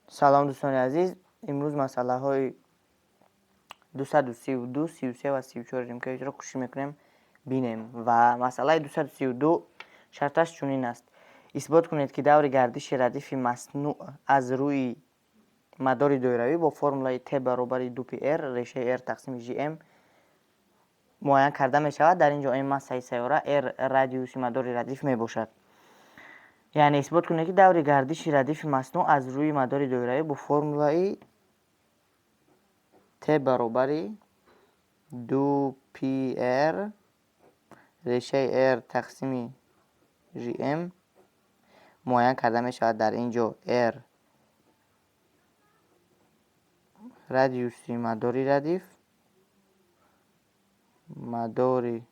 Салом, дӯстони азиз. Имрӯз масъалаҳои 232, 33 ва 34 Римкевичро кӯшиш мекунем бинем. Ва масъалаи 232 шарташ чунин аст: исбот кунед, ки даври гардиши радифи маснӯъ аз рӯи мадори доиравӣ бо формулаи Т баробари 2 пи Р решаи Р тақсими ЖМ муайян карда мешавад. Дар ин ҷо М массаи сайёра, Р радиуси мадори радиф мебошад. Яъне исбот кунед, ки даври гардиши радифи маснӯъ аз рӯи мадори доиравӣ бо формулаи Т баробари 2 пи Р решаи Р тақсими ЖМ муайян карда мешавад. Дар ин ҷо Р радиуси мадори радиф, мадори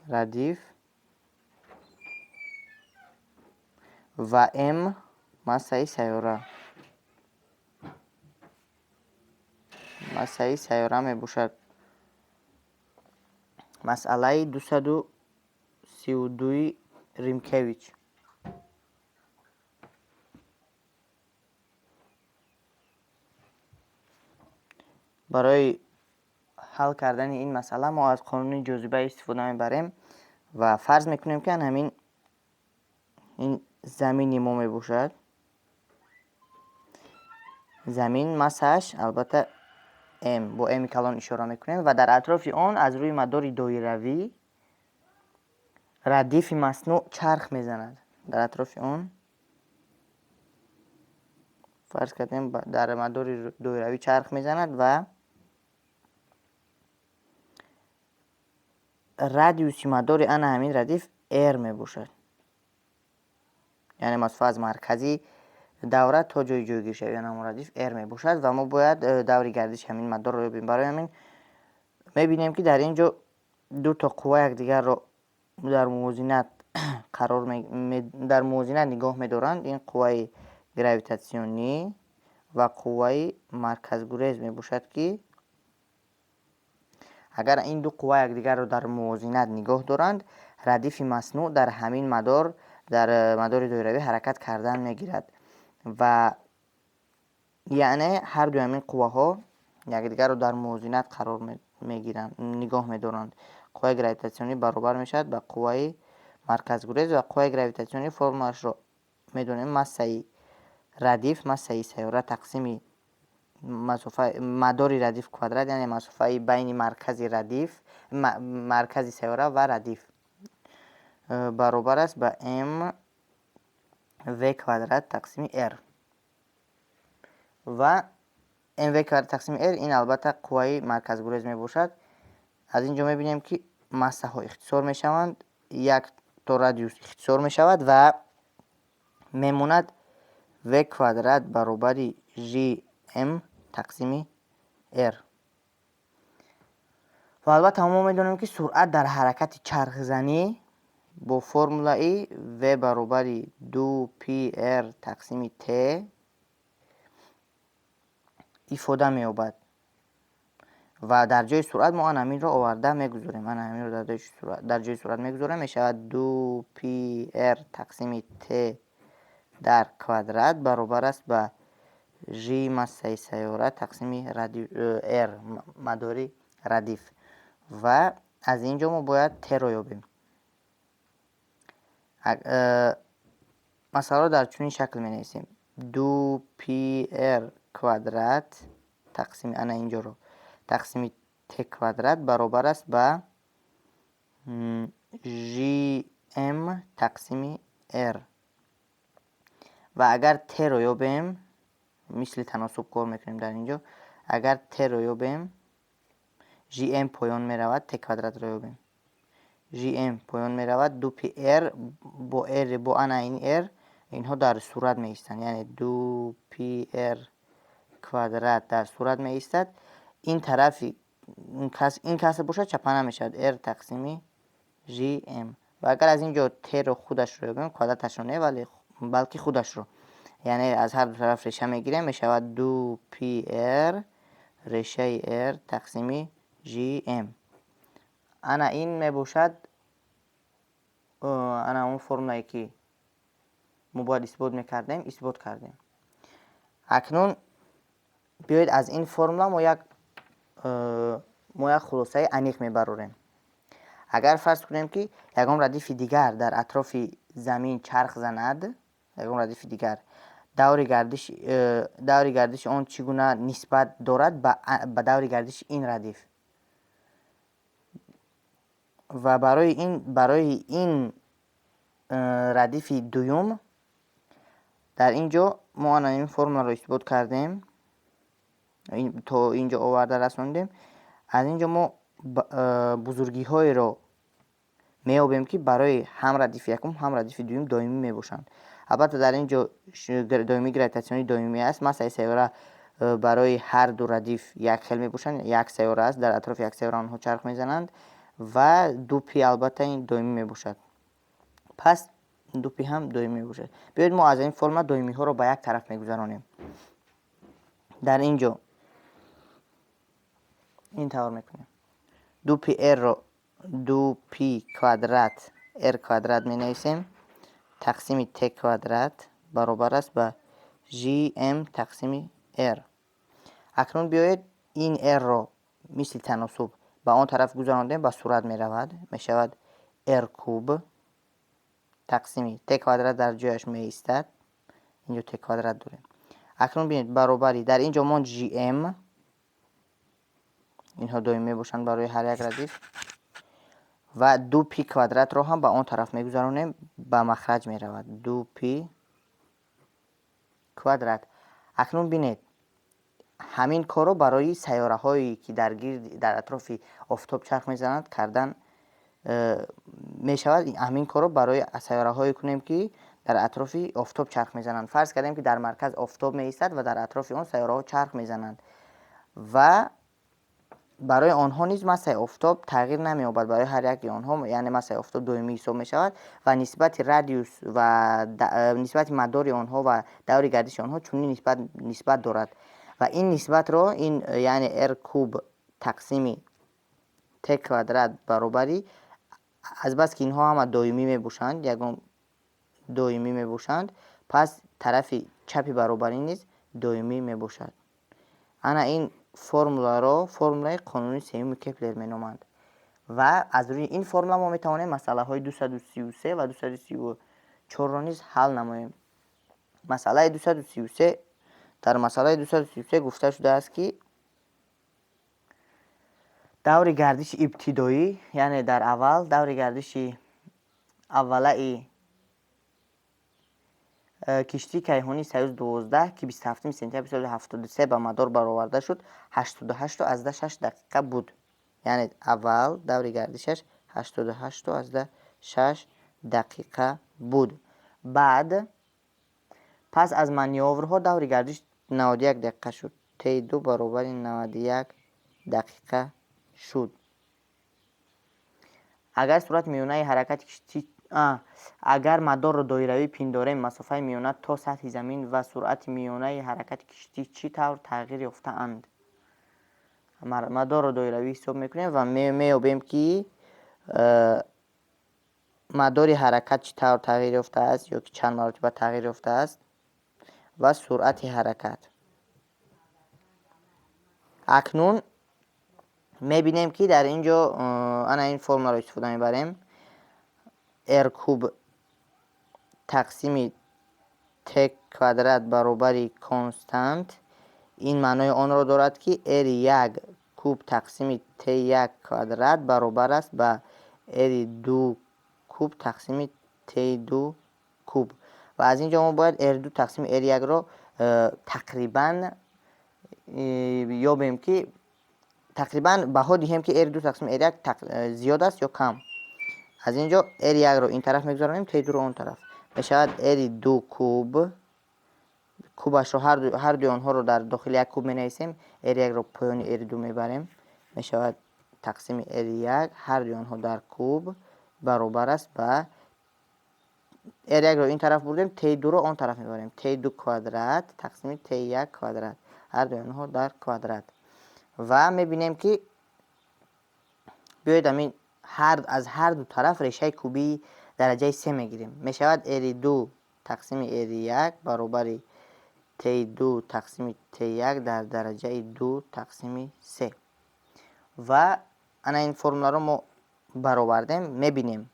радиф ва М массаи сайёра, массаи сайёра мебошад. Масъалаи 232 Римкевич. Барои ҳал кардани ин масъала мо аз қонуни ҷозиба истифода мебарем ва фарз мекунем, ки ҳамин ин замини мо мебошад. Замин массааш албатта М, бо М калон ишора мекунем ва дар атрофи он аз рӯи мадори доиравӣ радифи маснӯъ чарх мезанад. Дар атрофи он фарз кардем, дар мадори доиравӣ чарх мезанад ва радиуси мадори ана ҳамин радиф R мебошад. Яъне масофа аз маркази давра то ҷои ҷойгиршавии ҳамон радиф R мебошад ва мо бояд даври гардиши ҳамин мадорро ёбем. Барои ҳамин мебинем, ки дар ин ҷо ду то қувва якдигарро дар мувозинат қарор дар мувозинат нигоҳ медоранд. Ин қувваи гравитатсионӣ ва қувваи марказгурез мебошад, ки агар ин ду қувва якдигарро дар мувозинат нигоҳ доранд, радифи маснӯъ дар ҳамин мадор, дар мадори доиравӣ ҳаракат кардан мегирад. Ва яъне ҳар дуи ҳамин қувваҳо якдигарро дар мувозинат қарор мегиранд, нигоҳ медоранд. Қувваи гравитатсионӣ баробар мешавад ба қувваи марказгурез ва қувваи гравитатсионӣ формулашро медонем: массаи радиф, массаи сайёра тақсими масофа мадори радиф квадрат, яъне масофаи байни маркази радиф, маркази сайёра ва радиф баробар аст ба М В квадрат тақсими Р. Ва МВ квадрат тақсими Р ин албатта қувваи марказгурез мебошад. Аз ин ҷо мебинем, ки массаҳо ихтисор мешаванд, як то радиус ихтисор мешавад ва мемонад В квадрат баробари ЖМ тақсими Р. Ва албатта мо медонем, ки суръат дар ҳаракати чархзанӣ бо формулаи В баробари 2 пи Р тақсими Т ифода меёбад. Ва дар ҷои суръат мо ана ҳаминро оварда мегузорем. Ана ҳаминро дар ҷои суръат мегузорем, мешавад 2 пи Р тақсими Т дар квадрат баробар аст ба Ж массаи сайёра тақсими Р мадори радиф. Ва аз ин ҷо мо бояд Т-ро ёбем. Масъаларо дар чунин шакл менависем: 2 пи Р квадрат тақсими ана ин ҷоро тақсими Т квадрат баробар аст ба ЖМ тақсими Р. Ва агар Т-ро ёбем, мисли таносуб кор мекунем дар ин ҷо, агар Т-ро ёбем, ЖМ поён меравад, Т квадратро ёбем. ЖМ поён меравад, 2 пи Р бо Р бо ана ин Р инҳо дар сурат меистанд, яъне 2 пи Р квадрат дар сурат меистад. Ин тарафи ин каср бошад, чапа намешавад, Р тақсими ЖМ. Ва агар аз ин ҷо Т-ро худашро ёбем, квадраташро не, вале балки худашро, яъне аз ҳар ду тараф реша мегирем, мешавад 2 пи Р решаи Р тақсими ЖМ. Ана ин мебошад ана он формулае, ки мо бояд исбот мекардем, исбот кардем. Акнун биёед, аз ин формула мо як хулосаи аниқ мебарорем. Агар фарз кунем, ки ягон радифи дигар дар атрофи Замин чарх занад, ягон радифи дигар, даври гардиши он чӣ гуна нисбат дорад ба даври гардиши ин радиф? Ва барои ин радифи дуюм дар ин ҷо мо ана ин формуларо исбот кардем, то ин ҷо оварда расондем. Аз ин ҷо мо бузургиҳоеро меёбем, ки барои ҳам радифи якум, ҳам радифи дуюм доимӣ мебошанд. Албатта, дар ин ҷо доимии гравитатсионӣ доимӣ аст. Массаи сайёра барои ҳар ду радиф як хел мебошанд. Як сайёра аст, дар атрофи як сайёра онҳо чарх мезананд ва ду пи, албатта, ин доимӣ мебошад. Пас ду пи ҳам доимӣ мебошад. Биёед, мо аз ин формула доимиҳоро ба як тараф мегузаронем. Дар ин ҷо ин тавр мекунем: ду пи р-ро ду пи квадрат р квадрат менависем, тақсими т квадрат баробар аст ба жм тақсими р. Акнун биёед, ин р-ро мисли таносуб ба он тараф гузарондем, ба сурат меравад, мешавад р куб тақсими т квадрат дар ҷояш меистад. Инҷо т квадрат дорем. Акнун бинед, баробари дар ин ҷо монд жм. Инҳо доимӣ мебошанд барои ҳар як радиф. Ва ду пи квадратро ҳам ба он тараф мегузаронем, ба махраҷ меравад ду пи квадрат. Акнун бинед, ҳамин корро барои сайёраҳое, ки дар гирди, дар атрофи Офтоб чарх мезананд, кардан мешавад. Ҳамин корро барои сайёраҳое кунем, ки дар атрофи Офтоб чарх мезананд. Фарз кардем, ки дар марказ Офтоб меистад ва дар атрофи он сайёраҳо чарх мезананд ва барои онҳо низ массаи Офтоб тағйир намеёбад. Барои ҳар яки онҳо, яъне, массаи Офтоб доимӣ ҳисоб мешавад ва нисбати радиус ва нисбати мадори онҳо ва даври гардиши онҳо чунин нисбат дорад. Ва ин нисбатро ин, яъне, р куб тақсими т квадрат баробари, азбаски инҳо ҳама доимӣ мебошанд, ягон доимӣ мебошанд, пас тарафи чапи баробарӣ низ доимӣ мебошад. Ана ин формуларо формулаи қонуни сеюми Кеплер меноманд ва аз рӯи ин формула мо метавонем масъалаҳои 233 ва 234-ро низ ҳал намоем. Масъалаи 233. Дар масъалаи 233 гуфта шудааст, ки даври гардиши ибтидоӣ, яъне дар аввал даври гардиши аввалаи киштии кайҳонии Союз 12, ки 27 сентябри соли 73 ба мадор бароварда шуд, 88,6 дақиқа буд. Яъне аввал даври гардишаш 88,6 дақиқа буд. Баъд, пас аз манёврҳо, даври гардиш 91 дақиқа шуд. Т2 баробари 91 дақиқа шуд. Агар суръати миёнаи ҳаракати киштӣ, агар мадорро доиравӣ пиндорем, масофаи миёна то сатҳи Замин ва суръати миёнаи ҳаракати киштӣ чӣ тавр тағйир ёфтаанд? Мадорро доиравӣ ҳисоб мекунем ва меёбем, ки мадори ҳаракат чӣ тавр тағйир ёфтааст ё ки чанд маротиба тағйир ёфтааст ва суръати ҳаракат. Акнун мебинем, ки дар ин ҷо ана ин формуларо истифода мебарем: р куб тақсими т квадрат баробари констант. Ин маънои онро дорад, ки р як куб тақсими т1 квадрат баробар аст ба р2 куб тақсими т2 куб. Ва аз ин ҷо мо бояд р2 тақсими р1-ро тақрибан ёбем, ки тақрибан баҳо диҳем, ки р2 тақсими р1 зиёд аст ё кам. Аз ин ҷо р1-ро ин тараф мегузаронем, т2-ро он тараф. Мешавад р2 куб, кубашро, ҳардуи онҳоро дар дохили як куб менависем, р1-ро поёни р2 мебарем, мешавад тақсими р1, ҳардуи онҳо дар куб, баробар аст ба р1-ро ин тараф бурдем, т2-ро он тараф мебарем, т2 квадрат тақсими т1 квадрат, ҳардуи онҳо дар квадрат. Ва мебинем, ки биёед, ҳамин аз ҳар ду тараф решаи кубии дараҷаи се мегирем. Мешавад р2 тақсими р1 баробари Т2 тақсими Т1 дар дараҷаи 2 тақсими 3. Ва ана ин формуларо мо баровардем, мебинем,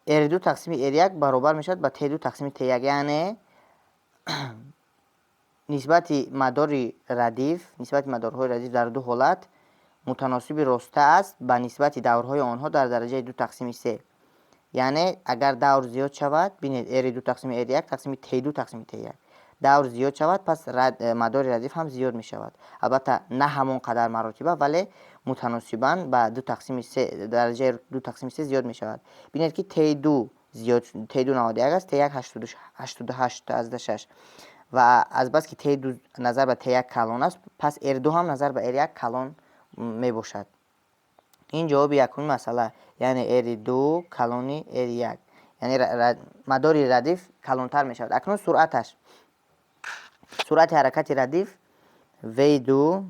R2 тақсими R1 баробар мешавад ба Т2 тақсими Т1, яъне нисбати мадори радиф, нисбати мадорҳои радиф дар ду ҳолат мутаносиби роста аст ба нисбати даврҳои онҳо дар дараҷаи 2 тақсими 3. Яъне агар давр зиёд шавад, бинед, R2 тақсими R1 тақсими Т2 тақсими Т1, давр зиёд шавад, пас мадори радиф ҳам зиёд мешавад. Албатта, на ҳамон қадар маротиба, вале мутаносибан ба 2 тақсими 3, дараҷаи 2 тақсими 3 зиёд мешавад. Бинед, ки Т2 зиёд, Т2 91 аст, Т1 88,6, ва азбаски Т2 назар ба Т1 калон аст, пас R2 ҳам назар ба R1 калон мебошад. Ин ҷавоби якуми масъала, яъне R2 калони R1, яъне мадори радиф калонтар мешавад. Акнун суръаташ, суръати ҳаракати радиф V2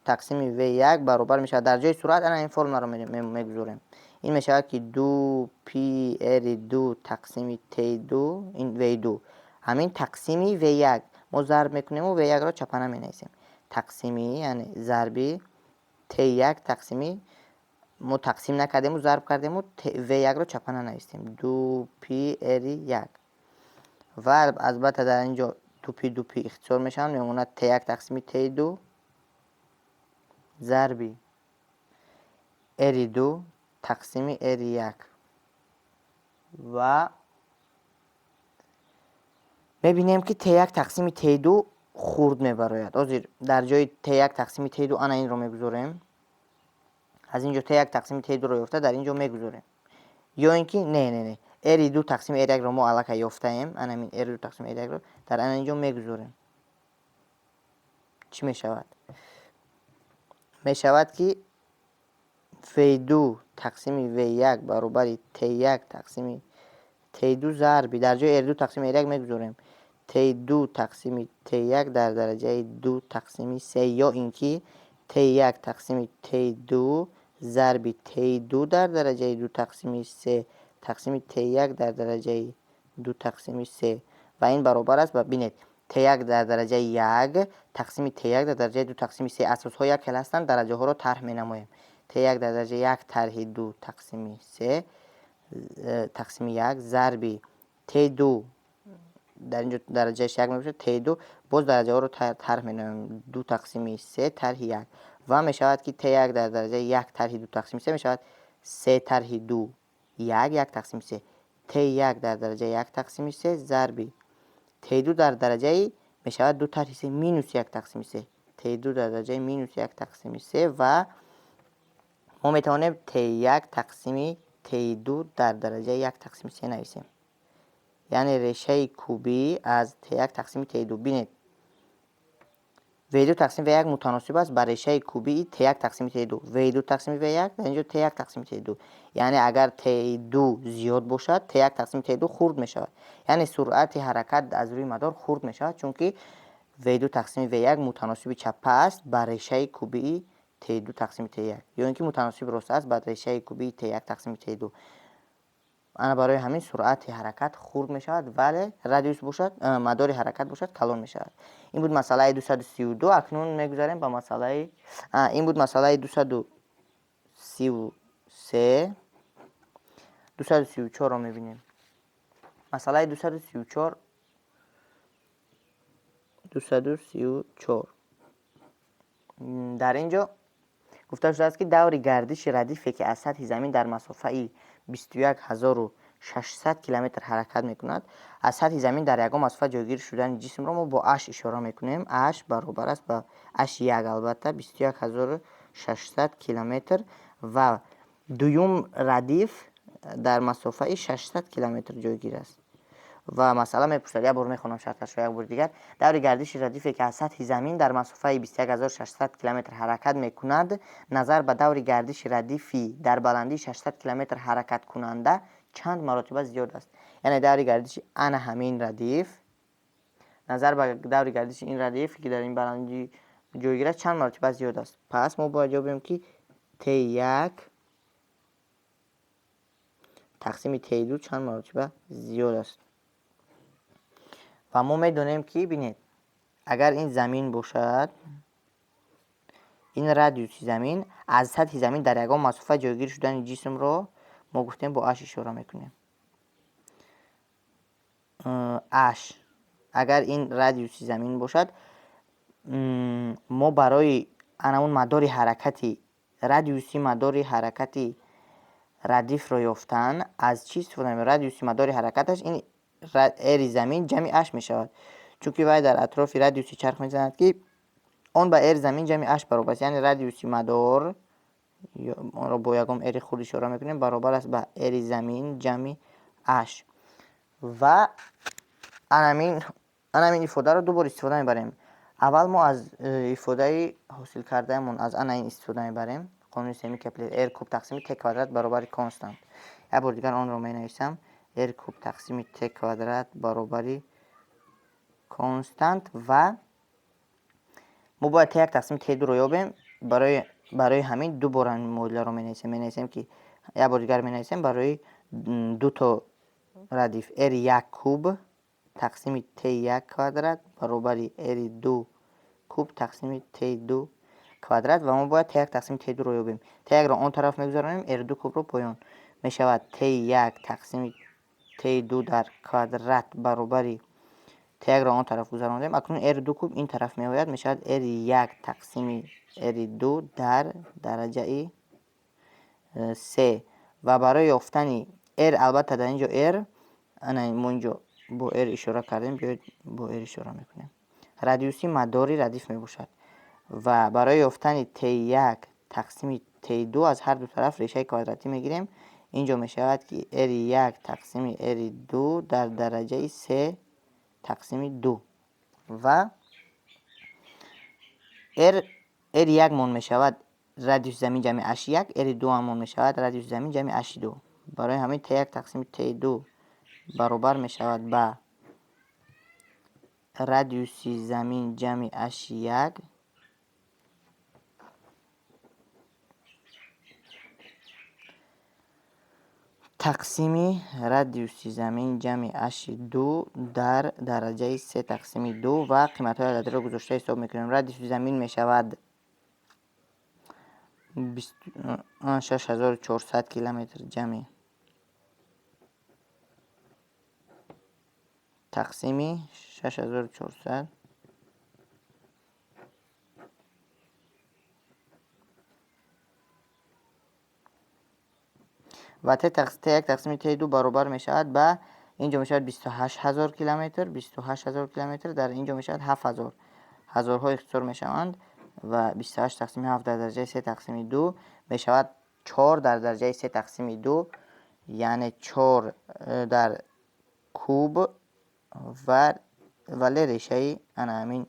тақсими V1 баробар мешавад, дар ҷои суръат ана ин формуларо мегузорем. Ин мешавад, ки 2 пи R2 тақсими Т2, ин V2, ҳамин тақсими V1, мо зарб мекунему V1-ро чапана менависем, тақсими, яъне зарби Т1 тақсими, мо тақсим накардему, зарб кардему, V1-ро чапана навистем, 2 пи R1. Ва албатта, дар ин ҷо 2 пи, 2 пи ихтисор мешаванд, мемонад Т1 тақсими Т2 зарби R2 тақсими R1. Ва мебинем, ки Т1 тақсими Т2 хурд мебарояд. Ҳозир дар ҷои Т1 тақсими Т2 ана инро мегузорем. Аз ин ҷо Т1 тақсими Т2-ро ёфта, дар ин ҷо мегузорем. Ё ин ки не, не, не, R2 тақсими R1-ро мо аллакай ёфтаем. Анамин R2 тақсими R1-ро дар ана ин ҷо мегузорем. Чӣ мешавад? Мешавад, ки V2 тақсими V1 баробари Т1 тақсими Т2 зарби, дар ҷои R2 тақсими R1 мегузорем, Т2 тақсими Т1 дар дараҷаи 2 тақсими 3, ё ин ки Т1 тақсими Т2 зарби Т2 дар дараҷаи 2 тақсими 3 тақсими Т1 дар дараҷаи 2 тақсими 3. Ва ин баробар аст ба, бинед, Т1 дар дараҷаи 1 тақсими Т1 дар дараҷаи 2 тақсими 3. Асосҳо як хел ҳастанд, дараҷаҳоро тарҳ менамоем. Т1 дар дараҷаи 1 тарҳи 2 тақсими 3 тақсими 1 зарби Т2, дар ин ҷо дараҷааш 1 мебошад, Т2, боз дараҷаҳоро тарҳ менамоем, 2 тақсими 3 тарҳи 1. Ва мешавад, ки Т1 дар дараҷаи 1 тарҳи 2 тақсими 3 мешавад 3 тарҳи 2 1, 1 тақсими 3, Т1 дар дараҷаи 1 тақсими 3 зарби Т2 дар дараҷаи мешавад 2 тарҳи 3 минус 1 тақсими 3, Т2 дар дараҷаи минус 1 тақсими 3. Ва мо метавонем Т1 тақсими Т2 дар дараҷаи 1 тақсими 3 нависем, яъне решаи кубӣ аз Т1 тақсими Т2. Бинед, V2 тақсими V1 мутаносиб аст ба решаи кубии Т1 тақсими Т2. V2 тақсими V1, дар ин ҷо Т1 тақсими Т2, яъне агар Т2 зиёд бошад, Т1 тақсими Т2 хурд мешавад, яъне суръати ҳаракат аз рӯи мадор хурд мешавад, чунки V2 тақсими V1 мутаносиби чаппа аст ба решаи кубии Т2 тақсими Т1, ё ин ки мутаносиби рост аст ба решаи кубии Т1 тақсими Т2. Ана барои ҳамин суръати ҳаракат хурд мешавад, вале радиус бошад, мадори ҳаракат бошад, калон мешавад. Ин буд масъалаи 232. Акнун мегузарем ба масъалаи, ин буд масъалаи 233. 234-ро мебинем. Масъалаи 234, 234. Дар ин ҷо гуфта шудааст, ки даври гардиши радифе, ки аз сатҳи замин дар масофаи 21 600 километр ҳаракат мекунад, аз сатҳи замин дар ягон масофа ҷойгир шудани ҷисмро мо бо h ишора мекунем. H баробар аст ба h1, албатта, 21 600 километр, ва дуюм радиф дар масофаи 600 километр ҷойгир аст. Ва масъала мепурсад, як бор мехонам шарташро як бори дигар: даври гардиши радифе, ки аз сатҳи замин дар масофаи 21 600 километр ҳаракат мекунад, назар ба даври гардиши радифи дар баландии 600 километр ҳаракаткунанда чанд маротиба зиёд аст? Яъне даври гардиши ана ҳамин радиф назар ба даври гардиши ин радиф, ки дар ин баландӣ ҷойгир аст, чанд маротиба зиёд аст? Пас мо бояд ёбем, ки Т1 тақсими Т2 чанд маротиба зиёд аст. Ва Ва мо медонем ки, бинед, агар ин замин бошад, ин радиуси замин аз сатҳи замин дар ягон масофа ҷойгир шудани ҷисмро мо гуфтем бо h ишора мекунем. H агар ин радиуси замин бошад, мо барои анамун мадори ҳаракати радиуси мадори ҳаракати радифро ёфтан аз чӣ истифода мебарем? Радиуси мадори ҳаракаташ ин r замин ҷамъи h мешавад, чунки вай дар атрофи радиуси чарх мезанад, ки он ба r замин ҷамъи h баробар аст. Яъне радиуси мадор, онро бо ягон r хурд ишора мекунем, баробар аст ба r замин ҷамъи h. Ва анамин ифодаро ду бор истифода мебарем. Аввал мо аз ифодаи ҳосил кардаамон аз ана ин истифода мебарем. Қонуни сеюми Кеплер r куб тақсими t квадрат баробари констант. Як бор дигар онро менависам. R куб тақсими t квадрат баробари констант ва мо бояд t1 тақсими t2-ро ёбем. Барои ҳамин ду бор ҳамин муодиларо менависем. Менависем ки як бор дигар менависем барои ду то радиф r1 куб тақсими t1 квадрат баробари r2 куб тақсими t2 квадрат ва мо бояд t1 тақсими t2-ро ёбем. t1-ро он тараф мегузаронем, r2 кубро поён. Мешавад t1 тақсими t2 дар квадрат баробари t1-ро он тараф гузарондем. Акнун r2 куб ин тараф меояд, мешавад r1 тақсими r2 дар дараҷаи 3. Ва барои ёфтани r, албатта дар инҷо r, ана мо инҷо бо r ишора кардем, биёед бо r ишора мекунем. Радиуси мадори радиф мебошад. Ва барои ёфтани t1 тақсими t2 аз ҳар ду тараф решаи квадратӣ мегирем. Инҷо мешавад ки r1 тақсими r2 дар дараҷаи 3 тақсими 2 ва r1 мон мешавад радиуси замин ҷамъи h1, r2 мон мешавад радиуси замин ҷамъи h2. Барои ҳамин t1 тақсими t2 баробар мешавад ба радиуси замин ҷамъи h1 тақсими радиуси замин ҷамъи h2 дар дараҷаи 3 тақсими 2 ва қиматҳои ададиро гузошта ҳисоб мекунем. Радиуси замин мешавад 6400 километр ҷамъи тақсими 6400 ва t1 тақсими t2 баробар мешавад ба инҷо мешавад 28000 километр, 28000 километр дар инҷо мешавад 7000. Ҳазорҳо ихтисор мешаванд ва 28 тақсими 7 дар дараҷаи 3 тақсими 2 мешавад 4 дар дараҷаи 3 тақсими 2, яъне 4 дар куб ва вале решаи ана ҳамин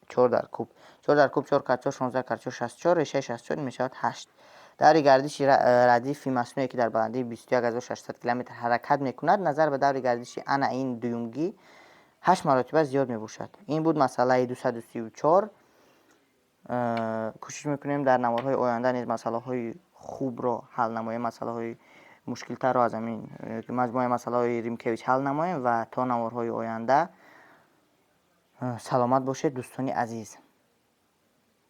4 дар куб. 4 дар куб 4 кар 4 16 кар 4 64, решаи 64 мешавад 8. Даври гардиши радифи маснуе ки дар баландии 21600 километр ҳаракат мекунад, назар ба даври гардиши ана ин дуюмгӣ 8 маротиба зиёд мебошад. Ин буд масъалаи 234. Кӯшиш мекунем дар наворҳои оянда низ масъалаҳои хубро ҳал намоем, масъалаҳои мушкилтарро аз ҳамин маҷмӯаи масъалаҳои Римкевич ҳал намоем ва то наворҳои оянда саломат бошед, дӯстони азиз.